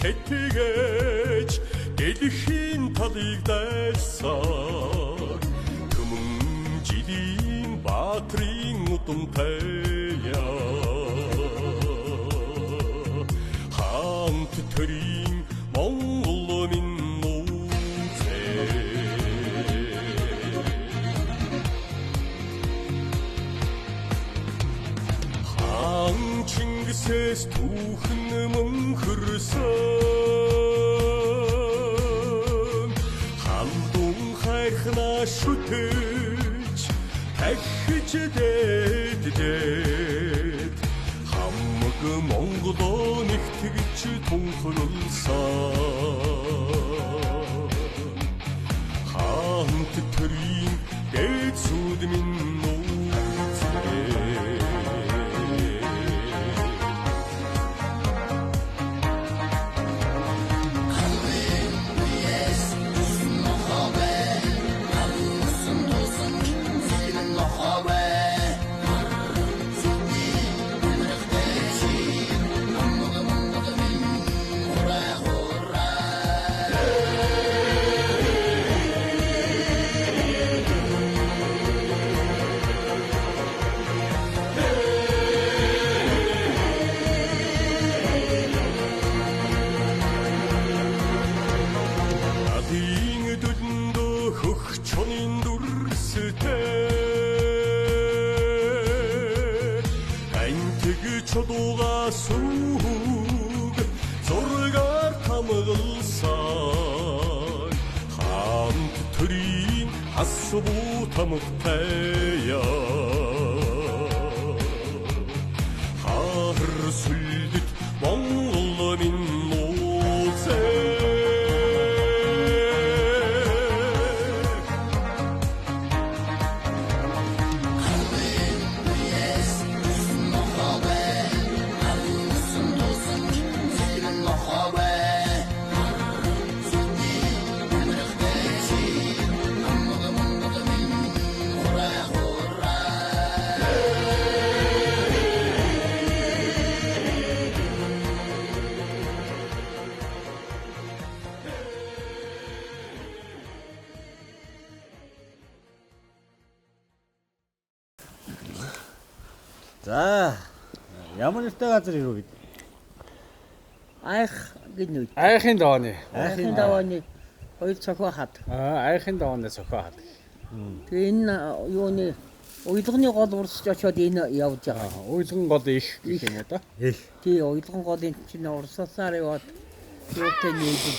тэтгэж дэлхийн талыг дайсан түмэн жилийн баатрын удамтай хаант төрийн Монгол минь нүүцээ. Хаан Чингисээс түүхэн мөнхөрсөн халдун хайрхнаа шүтэж тахиж дээддээд хамаг Монголоо нэгтгэж тунхагласан хаант төрийн дээд сүд минь нүүцээ. Талын дүлэндөө хөх чонын дүрстэй Антиг чулууга сүг зургаар тамгалсан хаант төрийн хас буу тамгатай хар сүлдэт Монгол минь нууцээ. За ямар нэртэй газар ирв бид? Айх гинүү. Айхын давааны. Айхын давааны хоёр цохио хад. Аа, айхын давааны цохио хад. Тэгээ энэ юуны уялганы гол урсж очиод энэ явж байгаа. Уйлган гол их гэх юм уу да. Их. Тий, уялган голын чинь урсгалаар яваад юутай нийлэн.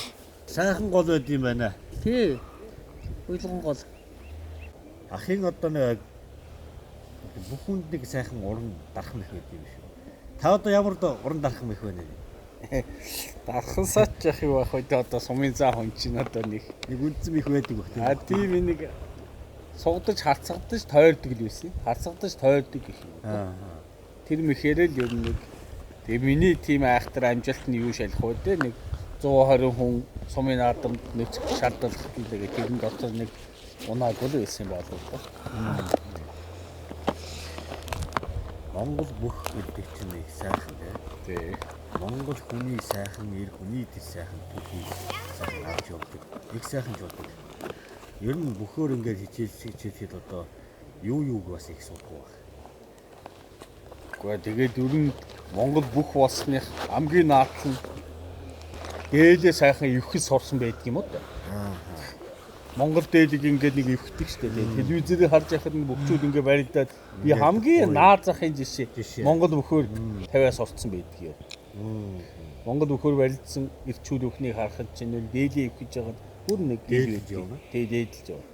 Сайхан гол байд юм байна. Тий. Уялган гол. Ахын одоо нэг бүх хүнд нэг сайхан уран дарах мэх байд юм шүү. Та одоо ямар уран дарах мэх байна вэ? Дархансаач яах юм байх вэ? Одоо сумын заа хүн чинь одоо нэг. Нэг үндсэн мэх байдаг бах А тийм нэг сугдаж харцагдаж тойрдог л байсан. Харцагдаж тойрдог гэх юм. Аа. Тэр мэхээрээ л ер нь нэг тэгээ миний тийм айхтар амжилт нь юу шалах вэ те нэг 120 хүн сумын наадамд нүцг шалдалах гэлээ тэрэн дотор нэг унаагүй л байсан болов уу. Монгол бүх гэдэг чинь их сайхан тий. Тий. Монгол хүний сайхан, эр хүний тэр сайхан түүхийг сайхан авч явдаг. Их сайхан жуулдаг. Ер нь бөхөөр ингээд хичээл хичээлхэд одоо юу юуг бас их сурах байх. Гэхдээ тэгээд ер нь Монгол бүх болсных хамгийн наатал нь дээлээ сайхан эвхэл сурсан байдаг юм уу да. Монгол дээлийг ингээд нэг эвхдэг штэ тий. Телевизээр харж байхад нь бөхчүүд ингээд баригдаад би хамгийн наад захын жишээ Жишээ. Монгол бөхөөр 50-аас сурцсан байдаг юм. Монгол бөхөөр баригдсан эрчүүд өхнийг харахад чинь нэр дээлээ эвхэж байгаад бүр нэг Дээлж явна. Тий, дээлж явна.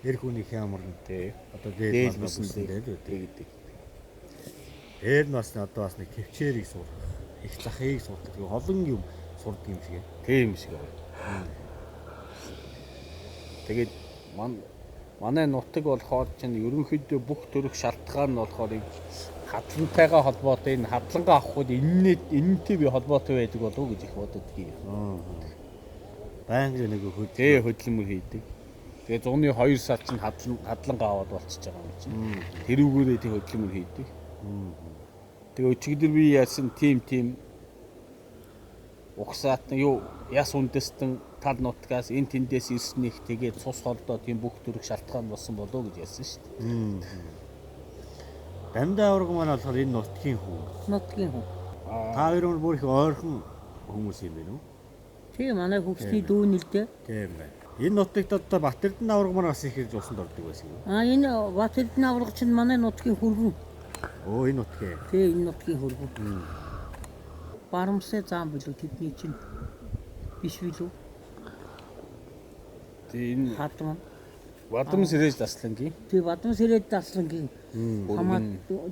Эр хүний хямар нь Тий. одоо дээл Дээл малмаа бүсэн бүсэн дээл дээл үү. гэдэг. Дээр нь бас одоо бас нэг төвчээрийг сурах, их захыг сурдаг, олон юм сурдаг юм шиг. Тийм шиг байна. Тэгээд манай нутаг болохоор чинь ерөнхийдөө бүх төрөх шалтгаан нь болохоор энэ хадлантайгаа холбоотой энэ хадлангаа авахд энэтэй би холбоотой байдаг болов уу гэж их боддгийг. Байнгын нэг хөдөл. Тэ хөдөлмөр хийдэг. Тэгээ зуны 2 сар чинь хадлангаа аваад болчихж байгаа юм чинь. Тэрүүгээрээ тэг хөдөлмөр хийдэг. Тэгээ өчигдөр би яасан тим Угсаат нь юу яс үндэстэн тал нутгаас энэ тэндээс ирснийг тэгээд цус холдоо тийм бүх төрөх шалтгаан болсон болов уу гэж ярьсан шүү дээ. Дамдаа авраг маань болохоор энэ нутгийн хүн. Нутгийн хүн. Та хоёр нь бүр их ойрхон хүмүүс юм байна уу? Тийм манай хөгсний дүүн л дээ. Тийм байна. Энэ нутагт одоо Батэрдэн авраг маань бас их хэрж усанд ордог байсан юм. А энэ Батэрдэн авраг чинь манай нутгийн хөргөн. Өө энэ нутгийн. Тий энэ нутгийн хөргөн. Барамсай заан билүү тэдний чинь биш билүү? Тэгээ энэ Хадман. Бадам сэрэж таслангийн. Тий Бадам сэрээд таслангийн хамаад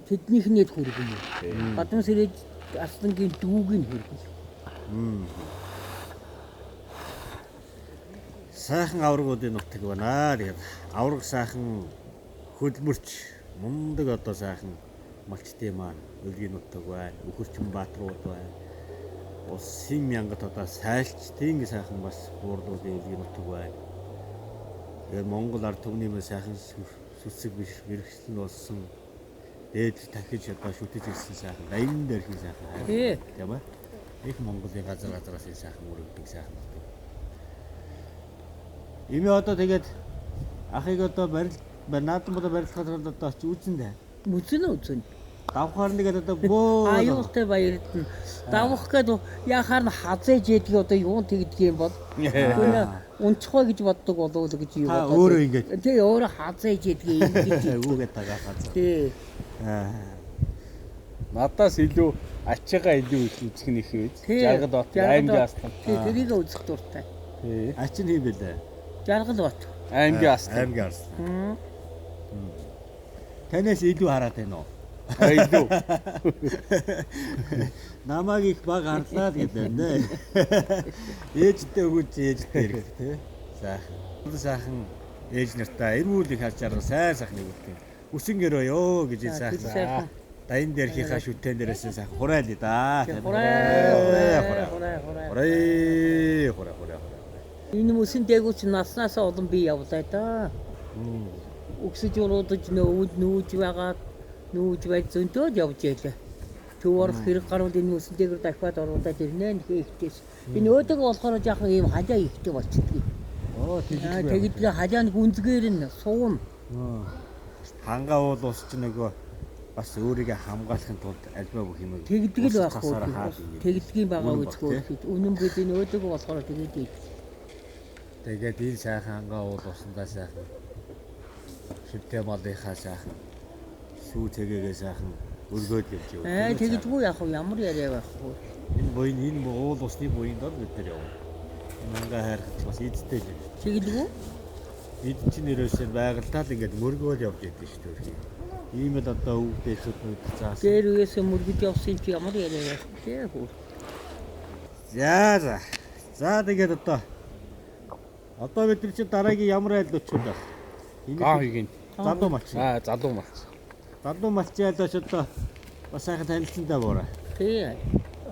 тэднийх нь л хөргөн юм. Бадам сэрээд аслангийн дүүг нь хөргөн. Сайхан аврагуудын нутаг байна. Тэгээд авраг сайхан хөдөлмөрч мундаг одоо сайхан малчтын маань өлгийн нутаг байна. Үхэрчин бааtruуд байна. Улсын мянгат одоо сайлчдын сайхан бас буурлуудын өлгийн нутаг байна. Тэгээд Монгол ард түмний мөн сайхан сүсэг биш мэрэгчлэн болсон дээд дахиж одоо шүтэж ирсэн сайхан даян дэрхийн сайхан хайр. Тий. Тийм ээ. Их Монголын газар газараас энэ сайхан өргөдөг сайхан нутаг. Эми одоо тэгээд ахыг одоо барил наадам болоо барилдахад тулд одоо очиж үзэн дээ. Үзэн үзэн. Давхар нэгэд одоо бөө Аюултай баярдна. Давах гээд яхаар нь хазээж ядгийг одоо юун тэгдэг юм бол. Түүнээ унцхой гэж боддог болов уу гэж юу Та бодоод. өөрөө ингэж. Тий өөрөө хазээж ядгийг ингэж. Үүгээ тагаа газар. Тий. Аа. Надаас илүү ачаагаа илүү их үзэх нь их үйз. Тий. Жаргал бат аймгийн аслан. Тий тэрийг үзэх дуртай. Тий. Ачин хийм бэлээ. Жаргал бат. Аймгийн аслан. Аймгийн арслан. Танаас илүү хараад байна уу? Илүү. Намайг их баг харлаа л гэдэг нэ. Ээжтэй өгөөж ээжтэй ирэх тий. Сайхан. Сайхан ээж нартаа эрүүл их харж арга сайн сайхан өгдөг. Үсэн гэрөө ёо гэж За, тэр сайхан. сайхан. Даян дээрхийнхаа шүтэн дээрээс сайхан хурайл да. Тий, Хурай хурай хурай хурай. Хурай хурай хурай хурай. Энэ мөсөн дээгүүр чи наснаасаа улам би явлаа да. Өксөж уруудаж нөөд нүүж байгаад нүүж байж зөндөөл явж ялаа. Төв орох хэрэг гарвал энэ мөсөн дээгүүр дахиад оруулаад ирнэ нөхөө ихтэйс. Энэ өөдөг болохоор жаахан ийм халиа ихтэй болчихдгийг. Оо Аа тэгж тэгэдлээ халиа нь гүнзгээр нь суун. Хангаа уул ус чи нөгөө бас өөрийгөө хамгаалахын тулд альбаа бүх юм Тэгдэг л байхгүй. Тэгдгийн байгаа үзгөө. Үнэн бид энэ өөдөг болохоор тэгээд ил. Тэгээд энэ сайхан хангаа уул усандаа сайхан шивтэй малынхаа сайхан сүү цэгээгээ сайхан өргөөд явж яваа. Аа тэгдэггүй яах вэ? Ямар яриа байхгүй. Энэ буян энэ уул усны буянд бол бид нар явна. Энэ хангаа хайрхаж бас эдтэй л юм. Тэгдэггүй. Эд чинь ерөөсөө байгальтаа л ингээд мөргөөл явж идэв шүү дээ. Ийм л одоо өвөг дээшүүд заасан. Дээр үеэсээ мөргөж явсан чи ямар яриа байх вэ? Хүү. За за. За тэгээд одоо бид нар чинь дараагийн ямар айлд очих вэ? Ган хоёгийн. Залуу малч. Аа залуу малч. Залуу малчин айлд очиж одоо бас сайхан танилцсан даа буурай. Тий.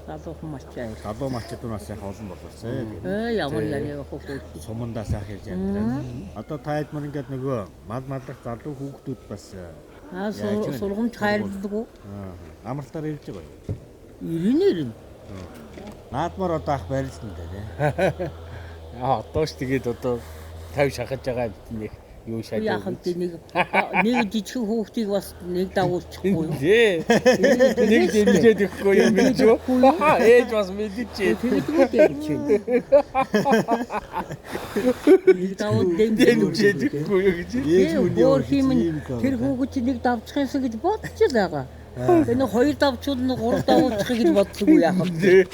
Залуухан малчаа. Залуу малчид нь бас сайхан олон боловсон. Тэгээд Ээ ямар яриа байх вэ? сумандаа сайхан ирж амьдраа. Одоо та хэд мөр ингээд нөгөө мал маллах залуу хүүхдүүд бас Аа Яаж вэ? сургамж хайрладаг уу? амралтаар ирж байгаа юм. Ирнэ ирнэ. Наадмаар одоо ах барилсан дээ тий. Аа одоо ч тэгээд одоо 50 шахаж байгаа амьтны юу шалаа. Яах вэ нэг нэг жижигхэн хүүхдийг бас нэг дагуулчихгүй юу? Тий. Нэг дэмжиж өгөхгүй юм биш үү? Ээж бас мэдчихээ. Тэгдэггүй дээ гэж байна. Нэг давуу дэмжиж Дэмжиж өгөхгүй юу гэж. Ээж хүний өөр хим ийм л тэр хүүхэд чинь нэг давчих юмсан гэж бодож л байгаа. Тэгээ нэг хоёр давчвал нэг гурав давуулчих гэж боддоггүй яах вэ? Нэг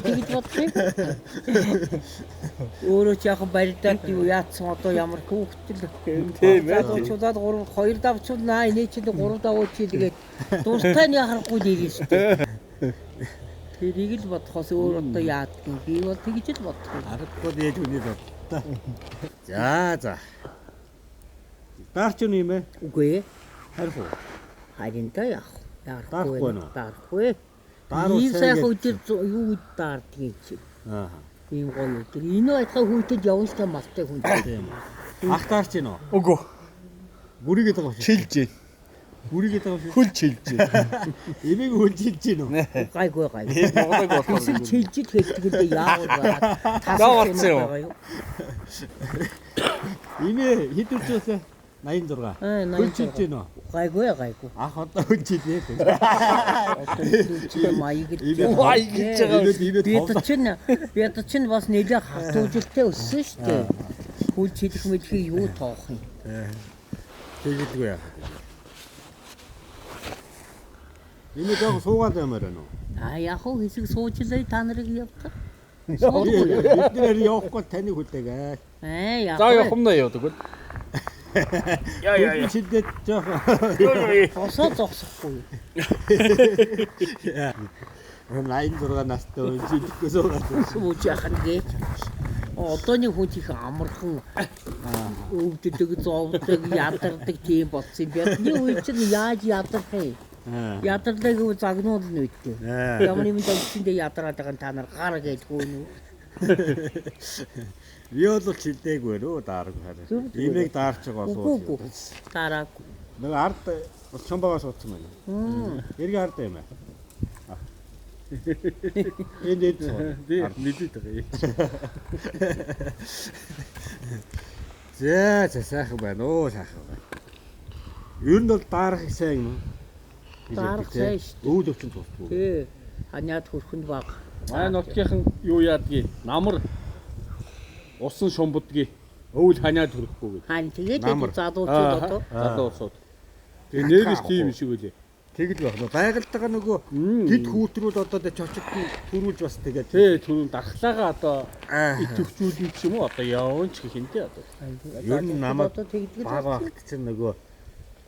тэгж бодох юм. Өөрөө ч яах барьдаад юу яатсан одоо ямар хүүхэд л Тийм ээ. залуучуудад гурав хоёр давчвал наа энэ чинь гурав давуучих тэгээд дуртай нь яхахгүй л ирнэ шүү дээ. Тэрийг л бодохоос өөр одоо яадгүй. Би бол тэгж л бодох юм. Аргагүй л ээж хүний дуртай. За за. Даарч юм юм ээ? Үгүй ээ. Харих уу? Харин да яах вэ? Даарахгүй Даарахгүй нөө? Даарахгүй. Daarуул Ийм сайн сайхан гэж- өдөр юу гэж daардгийг чи. Аа. Ийм гоё өдөр. Энэ байтугай хүйтэн явна шүү дээ малтай хүн. Тийм. Ах даарч гин үү? Үгүй. Гүрийгээд байгаа шүү. Чилж гин. Бүрийгээд байгаа юм шиг. Хөл чилж. Эмээг хөл чилж гин үү? Гайгүй гайгүй. Монголыг болохоор Хэсэг чилжил хэлдэг л дээ яавал байгаа. Заавалцсан юм. байгаа юу? Эмээ хэд үржүүлээ? 86. Аа, Хөл чилж 86. гин үү? Гайгүй гайгүй. Ах одоо хөл чилээ. Одоо маяг л. Маяг гэж байгаа Эмээд эмээд Бид чинь бид чинь бас нэлээ харт үжилтэй өссөн шүү дээ. Хөл чилэх мэлхийг юу тоох юм? Тэгэлгүй яах вэ? Эмээ жоохон суугаад ямаар байна уу? А яг хөө хэсэг суучлаа та нарыг явтаа. Бид нэр явахгүй таныг хүлээгээ. Аа яг. За явах юм да явдаг үл. Яа яа яа. Чилдээд жоохон Босоо зогсохгүй. 86 настай хүн чилэхгүй суугаад. Сууж яах нь гээ. Одооны хүн их амархан өвддөг, зовдөг, ядардаг тийм болсон юм. Бидний үе чинь яаж ядарх юм? Ядарлаа гэвэл загнуул нь үедээ. Ямар юм дөнгөсөндөө ядраад байгаа нь та нар гар гэлгүй нү. Би бол чилдээгүй рүү даараг хараа. Зүг зүгээр. Имийг даарч байгаа Үгүй үгүй. сууж. Дараагүй. Нөгөө ард бас чомбогоо суудсан байна. Эргийн ард юм аа. Энд энд суу. Би мэдээд байгаа юм. За за сайхан байна уу сайхан байна. Ер нь бол даарах их сайн юм уу? Гэж Даарах ярьдаг, тий. сайн шүү дээ. Өвд өвчин тусдгүй. Тий. Ханиад хөрхөнд баг. Манай нутгийнхан юу яадгийг намар усан шумбдгийг өвөл ханиад хөрөхгүй гэдэг. Хаан тэгээд Намар. залуучууд одоо Залуу улсууд. Тэгээ нэрээс тийм шиг үлээ. Тэгэл байх. Нөгөө Байгальтайгаа нөгөө тэд хүүтрүүд одоо тэ чочигт нь төрүүлж бас тэгээд Тэ түрүүн дархлаагаа одоо Аа. идэвхжүүлнэ ч юм уу одоо явна ч гэх юм те одоо. Ер нь намайг одоо тэгдэг л баг болсон. багт чинь нөгөө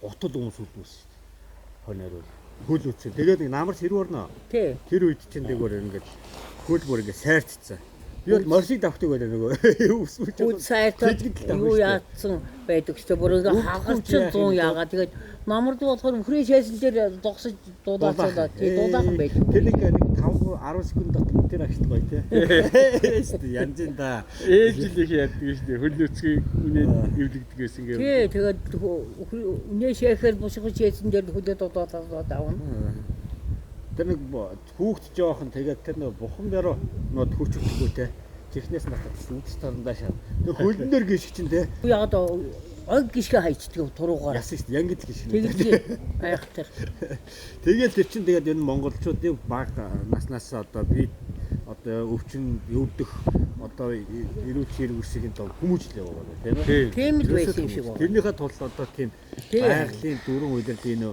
гутал өмсөлдөөс шүү дээ. Хоноор хөл үтсэн. Тэгээд нэг намар сэрүү орно. Тий. Тэр үед чинь тэгвэр ингээд хөл бүр ингээд сайрцсан. Би бол морсыг давхдаг байлаа нөгөө өсвөж. Хүүд сайртаад Тэжгэдэл давхдаг юу шүү дээ. яатсан байдаг ч бүр ингээ хагарчин яах юм 100 бэ? яагаа тэгээд намард болохоор үхрээ шээсэн дээр зогсож дулаацуулаа тий дулаахан байдаг. Тэр нэг нэг 5 10 секунд дотор тэр агшдаг гоё тий. Шүү дээ янзын да. Ээж л их яадаг шүү дээ. Хөл нүцгийг үнээд эвлэгдэг байсан гэв. Тий тэгээд үнээ шээхээр бушгаж шээсэн дээр хүлээ дулаацуулаад авна. Тэр нэг хүүхд жоохон тэгээд тэр нэг бухан бяруу нөө хурч өгдөггүй те. Чихнээс натаад үдс тарандаа шаа. Тэр хөлн дээр гიშг чинь те. Яг ог гიშгэ хайчдаг туруугаар. Ясан шүү дээ. Янгид гიშг. Тэгж айхтар. Тэгээд тэр чинь тэгээд энэ монголчуудын баг наснаас одоо би одоо өвчин өвдөх одоо эрүүл чирэг үсгийн доо хүмүүжлээ байгаа тийм ээ. Тийм л байсан юм шиг байна. Тэрнийхээ тулд одоо тийм Тийм. байгалийн дөрвөн үйлдэл энэ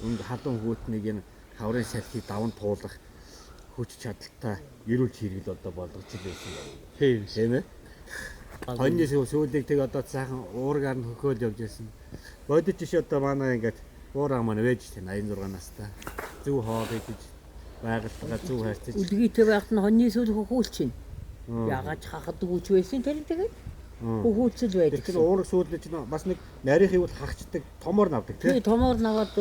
өнгө халуун хүүтнийг энэ хаврын салхийг даван туулах хүч чадалтай эрүүл чирэгэл одоо болгож л байсан юм. Тийм. Тийм ээ. Хоньны сүүлийг тэг одоо сайхан уургаар нь хөхөөл явж байсан. Бодит жишээ одоо манай ингээд буураа маань вэж тийм 86 настай. Зөв хоол идэж байгальтайгаа зөв харьцаж. Үлгийтэй байхад нь хоньны сүүл хөхүүлчин. Ягаад ч хахад өгч байсан тэр тэгээд хөхүүлцэл Тэр байдаг. чинь уураг сүүлд чинь бас нэг нарийнхыг бол хахчдаг томор навдаг Тий тийм. томоор наваад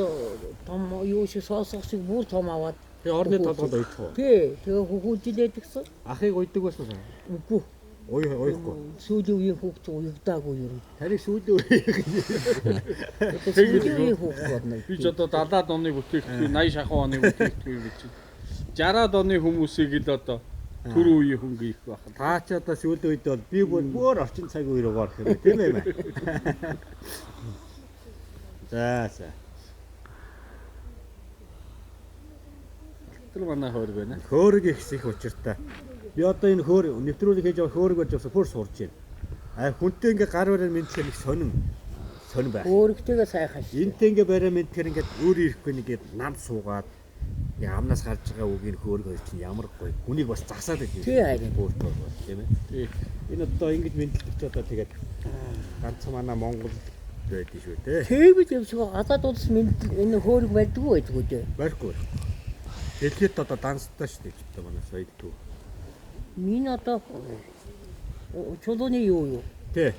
том юу шиг соосох шиг бүр том аваад. Тэгээ орны толгойд уйдах уу? Тий тэгээ хөхүүлжилээд гисэн. Ахыг уйддаг байсан уу? Үгүй. Уй уйхгүй. Сүүлийн үеийн хүүхд уягдаагүй ер нь. Тарийг сүүлийн үеийн Одоо сүүлийн үеийн хүүхд болно. Би ч одоо 70-аад оны бүтээгдэхүүн 80 шахуу оны бүтээгдэхүүн юм гэж. 60-аад оны хүмүүсийг л одоо түрүү үеийн хүн гэх байх. Та ч одоо сүүлийн үед бол би бүр бүр орчин цаг үе рүү орох юм тийм ээ. За за. Тэр манай хойр байна. Хөөрөг их их учиртай. Би одоо энэ хөөр нэвтрүүлэг хийж байгаа хөөрөг болж явсан бүр сурж байна. А хүнтэй ингээ гар бариар мэдлэхээр нэг сонин сонин байх. Өөрөгтэйгээ сайхан шүү. Энтэй ингээ бариар мэдлэхээр ингээд өөр ирэхгүй нэг ингээд нам суугаад ингээ амнаас гарч байгаа үгийн хөөрөг хоёр чинь ямар гоё. Хүнийг бас засаад байдаг. Тий харин. Өөртөө бол тийм ээ. Тий. Энэ одоо ингэж мэдлдэг ч одоо тэгээд ганцхан манай Монгол байдаг шүү дээ. Тийм л юм шиг гадаад улс мэд энэ хөөрөг байдгүй байдгүй дээ. Барихгүй. Дэлхийд одоо данстай шүү дээ одоо манай соёл төв. Минь одоо чулууны юу юу? Тий.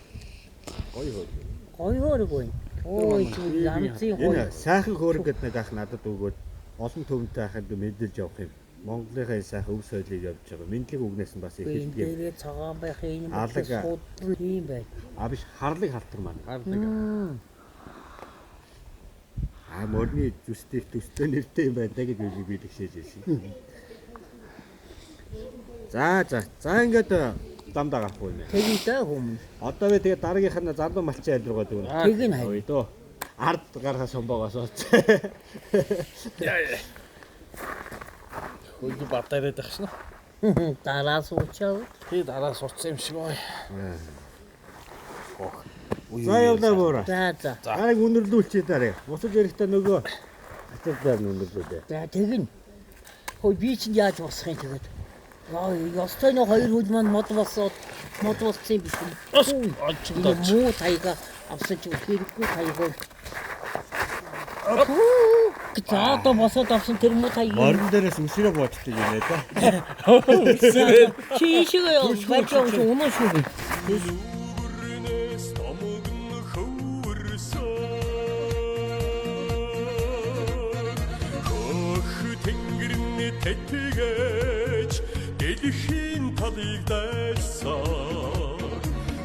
Гоё хөөрөг. Гоё хөөрөг байна. Ой чи янзын гоё. Энэ сайхан хөөрөг гэдэг нэг ах надад өгөөд олон төвөнтэй ахад мэдэлж явах юм. Монголынхаа энэ сайхан өв соёлыг явж байгаа. Мэдлэг үгнээс нь бас Энэ эхэлдэг юм. дээрээ цагаан байх юм Алаг. судлан тийм байна. А биш харлаг халтар маань. Харлаг. А морины зүстэй төстэй нэртэй юм байна даа гэж би тэгшээж байсан. За за. За ингээд дам дагаахгүй юм. Тэгий даа хүмүүн. Одоо би тэгээд дараагийнх нь залуу малчин айл руугаа дүүнэ. Тэг нь хай. Ой дөө. Ард гарахаа сомбоогоос ууц. Хөлөг бадаараад байх шнэ. Дараа суучаа. Тий дараа сурцсан юм шиг бай. За явлаа буураа. За за. Дарааг өндөрлүүлчихье дараа. Буцаж ирэхдээ нөгөө ачаар дээр нь өндөрлүүлээ. За тэгнь. Хөөе би чинь яаж босох юм тэгээд. Яа, ёстой нэг хоёр хөл маань мод босоод мод болсон юм биш үү? Олж Энэ муу таяга авсан чинь хэрэггүй таяга. За одоо босоод авсан тэр муу таяга. Морин дээрээс үсрээ буучдаг юм ээ да. Чи ийшээ барьж явсан унаа шүү. Нүгэрнээс томог нь хөвөрсөн. Хөх тэнгэрний тэтгэж дэлхийн талыг дайсан.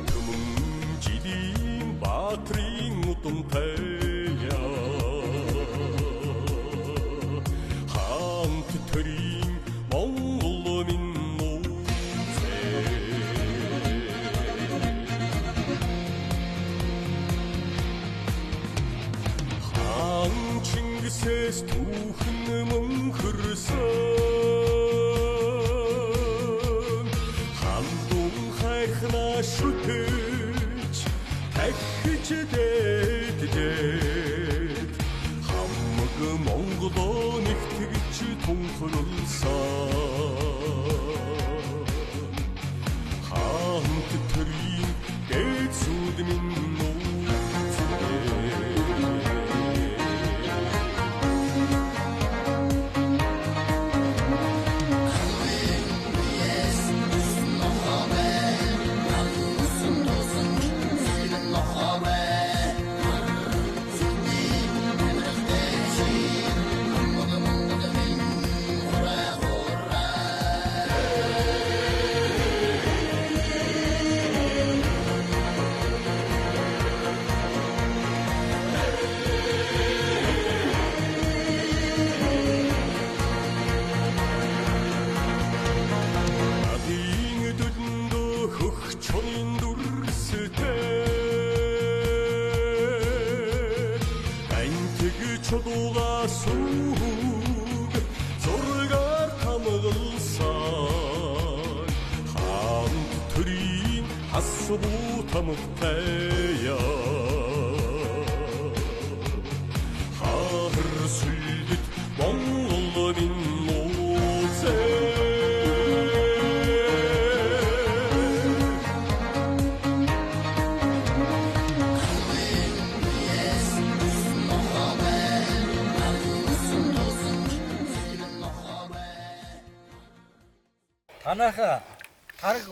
Түмэн жилийн баатрын удамтай. Хаант төрийн Монгол минь нууцээ. Хаан Чингисээс түүхэн мөнхөрсөн. Хандун хайрхнаа шүтэж тахиж дээджээд хамаг Монголоо нэгтгэж тунхагласан. Хаант төрийн дээд сүд минь нууцээ. Адийн төлөндөө хөх чонын дүрстэй. Антиг чулууга сүг зургаар тамгалсан. Хаант төрийн хасбуу тамгтай. Хаар сүлдэт Монгол минь нууцээ. Танайха тараг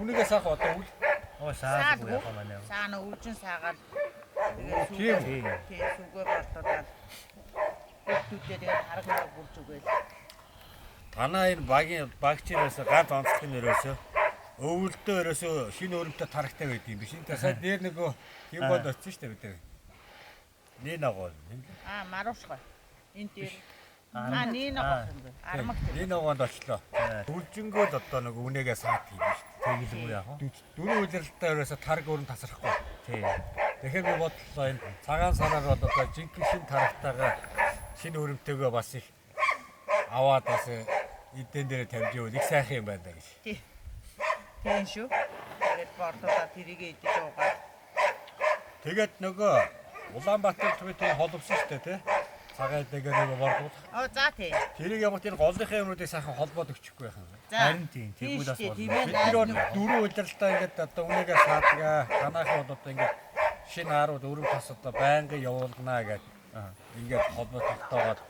үнэгээ саах одоо үл. Оо саадаг яах юм аа. Саана өвжин саагаад Тийм. тэгээд тий сүгэ болтоод хүүхдүүдээ тэгээд хараг мараг бүрж өгөөл. Танаа энэ багийн багчираас ганц онцлог нь ерөөсөө өвөлдөө ерөөсөө шинэ өрөмтэй тарагтай байд юм биш. Энэ сая дээр нөгөө юм бод очсон шүү дээ бид нар. Нин ногоо. Аа маруушгаа. Энэ дээр аа нин ногоох юм бэ. Армаг дээр. Нин ногоонд очлоо. Үлжингөө л одоо нөгөө үнэгээ саад юм биш. Тэгэлгүй яах вэ? Дөрөв улиралтай ерөөсөө тараг өрөм тасрахгүй. Тий. Тэгэхээр би бодлоо энэ цагаан сараар бол одоо жинхэнэ шинэ тарагтайгаа шинэ өрөмтэйгөө бас их аваад бас эдэн дээр тавьж ивэл их сайхан юм байна даа гэж. Тий. Тийм шүү. Тэгээд бордуулаад тэрийг идэж уугаад Тэгээд нөгөө Улаанбаатар би тийм холбосон шүү дээ тий. Цагаан эдэгээ нөгөө бордуулах. Оо за тий. Тэрийг ямар тийм голынхаа юмнуудыг сайхан холбоод өгчихгүй байх юм. За. Харин тийм. Тэгвэл бас Тийм шүү болно. дээ, тийм ээ. Бид нар бол дөрөв улиралдаа ингээд одоо үнийгээ саадгаа. Танаахан бол одоо ингээд шинэ арууд өрөв тас одоо байнгын явуулнаа гэдэг. Ингээд холбоо тогтоогоод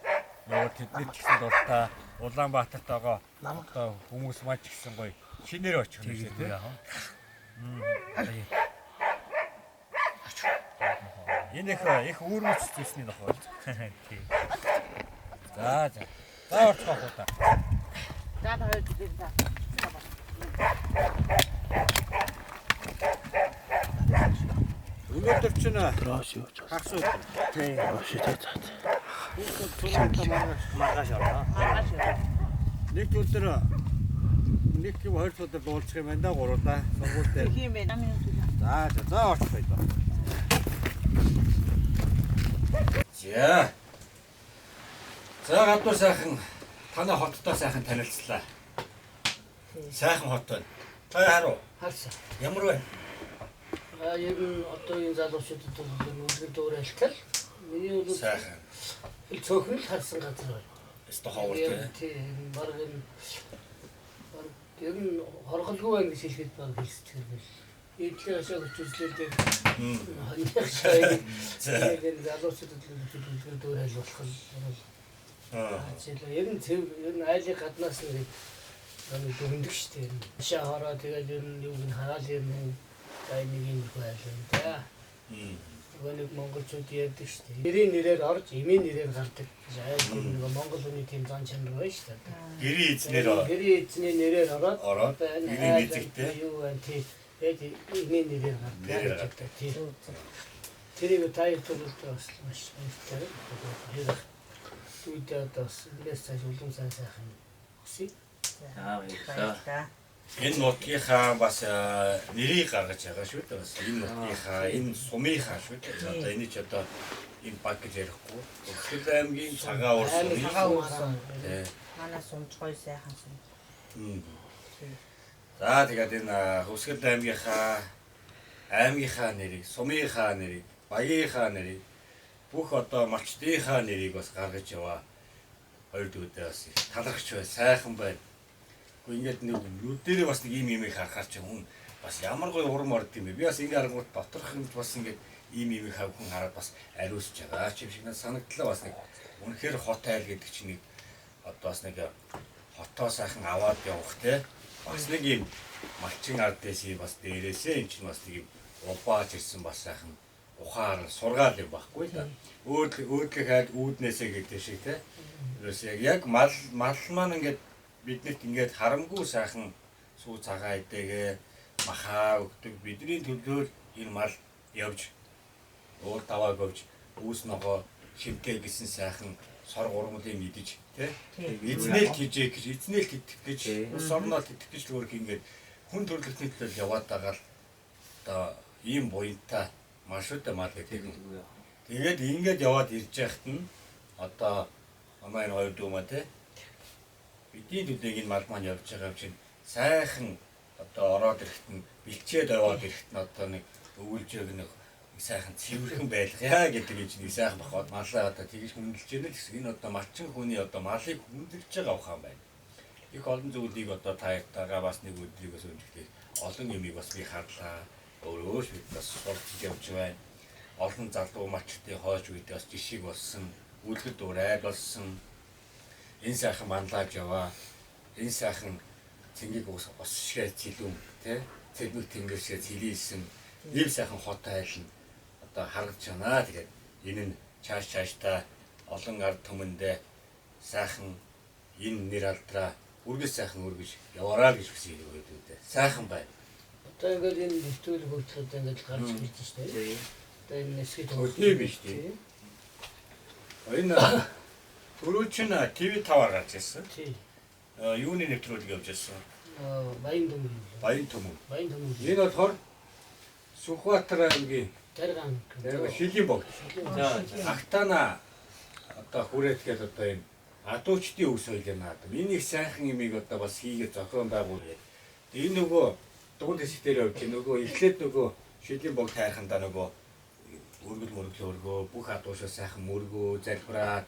явуул тэдний ч гэсэн дуртай Улаанбаатартайгаа одоо хүмүүс маань ч гэсэн гоё шинээр очих юм шиг Тэгэлгүй тий. яах вэ? Энэ их их үүрмэц зүйлсний нохоо. Тий. За за. За орцгоо хуу та. За та хоёр дээр та. Өнөөдөр чинь Дрош юу ч. хагас өдөр. Тийм. Дрош та та. Маргааш Маргааш орно. Маргааш орно. нэг өдөр нэг юм хоёр өдөр дуулчих юм байна да гурлаа. Сургууль дээр. Тийм ээ. За за за орчих байлаа. За. За гадуур сайхан танай хоттой сайхан танилцлаа. Сайхан хот байна. Та харуу. Харсан. Ямар вэ? А ер нь одоо энэ залуучуудад бол энэ үлгэр дуурайлтал миний бол Сайхан. ил цөөхөн л харсан газар байна. Өстө ховор тий. Тийм баг энэ баг ер нь хорголгүй байна гэж хэлэхэд баг хэлсдэг юм. Эдгээр ашиг хүчлэлдэг хоньных шай. За. Тэгээд энэ залуучуудад л үлгэр дуурайл болох нь бол Аа. жишээл ер нь цэв ер нь айлын гаднаас нэг нэг дүгндэг шүү дээ. Ашаа хороо тэгээд ер нь юуг нь хараал ер нь за нэг юм их айл юм да. Нөгөө нэг монголчууд ярьдаг шүү дээ. Нэрийн нэрээр орж, эмийн нэрээр гардаг. Айл тийм нэг монгол хүний тийм зан чанар байна шүү дээ. Гэрийн эзнэр Гэрийн эзний нэрээр ороод ороод одоо энэ гэрийн айл эзэгтэй юу байна тий. Тэгээд эмийн нэрээр гардаг. Нэрээр гэдэг тий. Тэрийг та хоёр төлөлтөө бас маш баяртай. Тэр үүдээ одоо бас эндээс цааш улам сайн сайхан хүсье. Аа баярлалаа. Баярлалаа. Энэ нутгийнхаа бас нэрийг гаргаж байгаа шүү дээ. Бас энэ нутгийнхаа, энэ сумынхаа шүү дээ. Одоо энэ ч одоо энэ баг гэж ярихгүй. Төгсгөл аймгийн цагаан уур сумын. Цагаан уур сум. Тий. Манай сумж гоё сайхан сум. За тэгээд энэ Хөвсгөл аймгийнхаа аймгийнхаа нэрийг, сумынхаа нэрийг, багийнхаа нэрийг, бүх одоо малчдынхаа нэрийг бас гаргаж яваа. Хоёр дүүдээ бас их талархч бай, сайхан байна. Гэхдээ ингээд нэг нүдэрээ бас нэг ийм юм их харахаар чи хүн бас ямар гоё урам орд юм бэ. Би бас ингээ харангуут доторх юмд бас ингээд ийм юм их хүн хараад бас ариусч байгаа ч юм шиг надад санагдлаа бас нэг үнэхээр хот айл гэдэг чинь нэг одоо бас нэг хотоо сайхан аваад явах те бас нэг юм малчин ардээс юм бас дээрээсээ юм чинь бас нэг юм улбааж ирсэн бас сайхан ухаар сургаал юм байхгүй да. Өөдлөх айл үүднээсээ гэдэг шиг те. Ерөөс яг мал мал маань ингээд биднэрт ингээд харамгүй сайхан сүү цагаан идээгээ махаа өгдөг. Бидний төлөөр энэ мал явж уур давааг өвж үүс ногоо шимтэй гэсэн сайхан сор гурмлын идэж тий эзнэл тижээ гэж эзнэл тэтэх гэж ус орноо тэтэх гэж л өөрх ингээд хүн төрөлхтний төлөө яваад байгаа л одоо ийм буянтай маршруттай мал гэдэг юм. Тэгээд ингээд яваад ирж яхад нь одоо манай энэ хоёр дүү маань тий бидний төлөөг энэ мал маань явж байгаа юм чинь сайхан одоо ороод ирэхэд нь бэлчээд яваад ирэхэд нь одоо нэг өвөлжөөг нэг сайхан цэвэрхэн байлгая гэдэг юм чинь нэг сайхан бах. Малаа одоо тэгж хүндэлж байна л гэсэн. Энэ одоо малчин хүний одоо малыг хүндэлж байгаа ухаан байна. Их олон зүйлийг одоо та хоёртайгаа бас нэг өдрийг бас өнжигдээ олон юмыг бас би харлаа. Өөрөө ч бид бас сурч явж байна. Олон залуу малчдын хойч үед бас жишиг болсон, үлгэр дуурайл болсон. Энэ сайхан манлааж яваа. Энэ сайхан цэнгийг ус шигээ цэлүүн тий цэлмэг тэнгэр шигээ цэлийсэн ийм сайхан хот айл нь одоо харагдаж байна. Тэгээд энэ нь чааш чааштай олон ард түмэндээ сайхан энэ нэр алдраа үргэлж сайхан өргөж яваарай гэж хүсье гэдэг. Сайхан байна. Одоо ингээд энэ нэвтрүүлэг хөгжлөд ингээд гарч ирж байна шүү дээ. Одоо энэ нисгий Өдний биш тийм. Энэ түрүү чинь TV5-аар гарч ирсэн. Тий. Юуны нэвтрүүлэг явж ирсэн? Баян төмөн. Баян төмөн. Баян төмөн. Энэ болохоор Сүхбаатар аймгийн Даргаан. Даргаан шилийн богд. За за. Агтана одоо хүрээд гээд одоо энэ адуучдын өв соёлын наадам. Энэ их сайхан юмыг одоо бас хийгээ зохион байгуулъя. Энэ нөгөө дунд хэсэг дээр явж нөгөө эхлээд нөгөө шилийн богд хайрхандаа нөгөө өргөл мөргөл өргөө бүх адуушаа сайхан мөргөө залбираад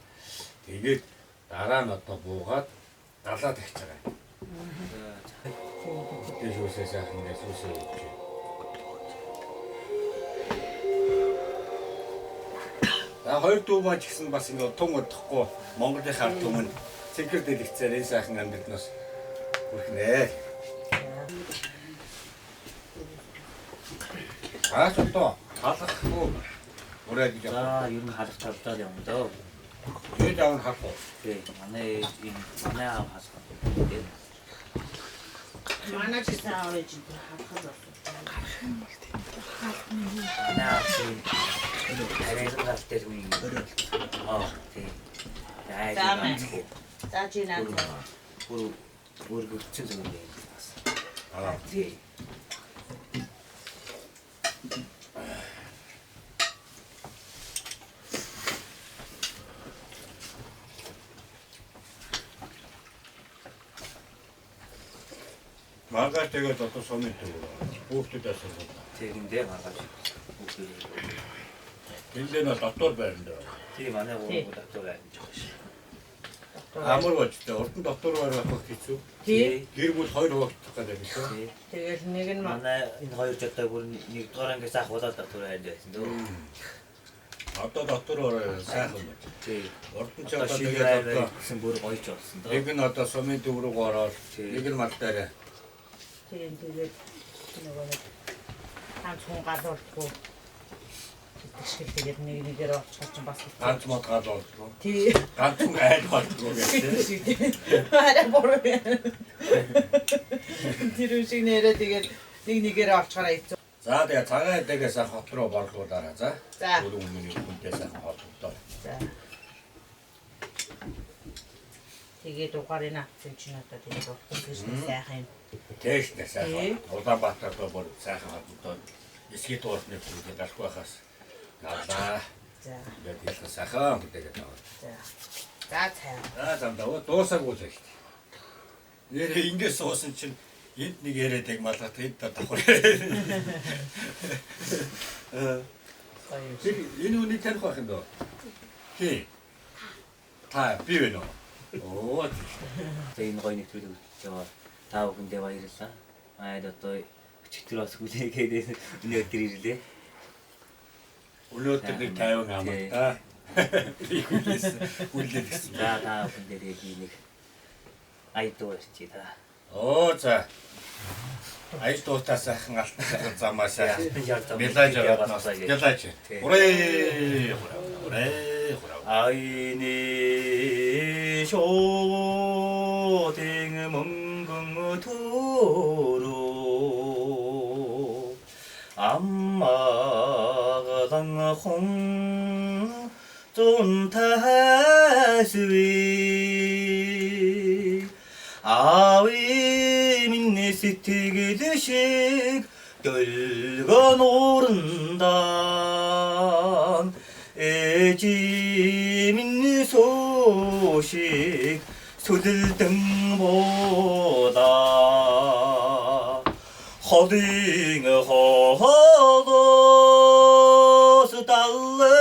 тэгээд дараа нь одоо буугаад далаа тагч байгаа. Тэгээд шүүсээ сайхан ингээд шүүсээ явж байна. За хоёр дүү маа ч гэсэн бас ингээд тун удахгүй Монголын ард түмэн цэнхэр дэлгэцээр энэ сайхан амьдрал нь бас хүрхнэ. Аач одоо халахгүй ураад гэж За ер нь халах талдаа юм дөө. Ээж аав нь халах уу? Тий. Манай ээж энэ манай аав халах. Манай ч гэсэн аав ээж энэ хадгал болсон. Наа чи. Арай гал дээр үе. Аа тий. За мэн. За чи наа. Бүр өргөлцсөн юм байна бас. Аа. Тий. Маргааш тэгээд одоо сумын төв. Хүүхдүүдээ сургуулаа. Тэгэндээ маргааш. Хүүхдүүд. Тэндээ нь дотор байрна дээ. Тий манай гурав дотор байрна жоох ш. Амар болж тээ. Урд нь дотор байр байх хэцүү. Тий. Гэр бүл хоёр хуваагдах гэдэг юм шүү. Тэгэл нэг нь манай энэ хоёр жодоо бүр нэгдүгээр ангиас ахуулаад дотор байрна байсан дөө. Одоо дотор ороо сайхан болж. Тий. Урд нь ч одоо тэгээд одоо гэсэн бүр гоёч болсон дөө. Нэг нь одоо сумын төв рүү ороод нэг нь мал дээрээ. Тийм тэгээд нөгөө нэг ганц хүн галуулдаггүй гэдэг шиг тэгээд нэг нэгээр олчихор чинь бас ганц мод галуулдаггүй. Тий. Ганц хүн айл болдгоо гэдэг шиг тийм. Арай буруу. Тэр үн шиг нэрээ тэгээд нэг нэгээр олчихороо хэцүү. За тэгээ цагаан хэдэгээс хот руу борлуулаарай за. За. Өрөө өмнө хүнтэй сайхан холбогдоо. За. Тэгээд угаарыг авсан чинь одоо тэгээд утас гэж сайхан юм. Тэш нэ сайхан. Улаанбаатар руу бүр сайхан холбогдоо. Эсгийн дуурны бүлгээ галах байхаас галаа. За. Тэгээд хэлсэн сайхан гэдэг аа. За. За цай. За замдаа дуусаагүй л шүү дээ. Нэрээ ингэ суусан чинь энд нэг яриад яг малгат энд давхар. Тэр энэ үнийг таних байх юм дөө. Тий. Та би вэ нөө? Оо. За энэ гоё нэвтрүүлэг үзэж байгаа та бүхэндээ баярлалаа. Майд одоо өчигдөр бас хүлээгээд өнөөдөр ирлээ. Өнөөдөр нэг 50 амар та. Би хүлээсэн. Хүлээд гисэн. За та бүхэндээ тэгээд би нэг ая дуу ярьчих та. Оо за. Аял дуутаа сайхан алтан сайхан замаа сайхан. Мелаж аваад мелаж. Урээ. Урээ. Айны шоодын мөнгөн төрөө аммагалан хон зун тасви аавын минь сэтгэл шиг дөлгөн уурндан ээжи минь 소식 수들등보다 허딩 허도스 달레제세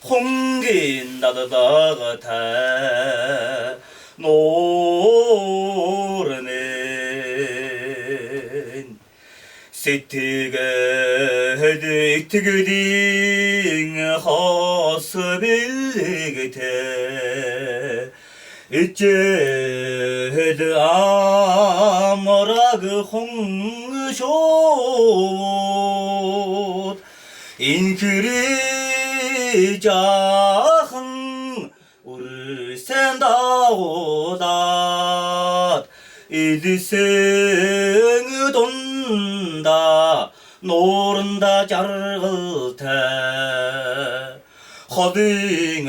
홍긴 나다다가 노르네 Сэтгэл итгэлийн хос бэлэгтэй Ичээл амраг хүн шууд Инхри жаахан үрсэн дагуулад Илсэн дунда нууранда жаргалтай холын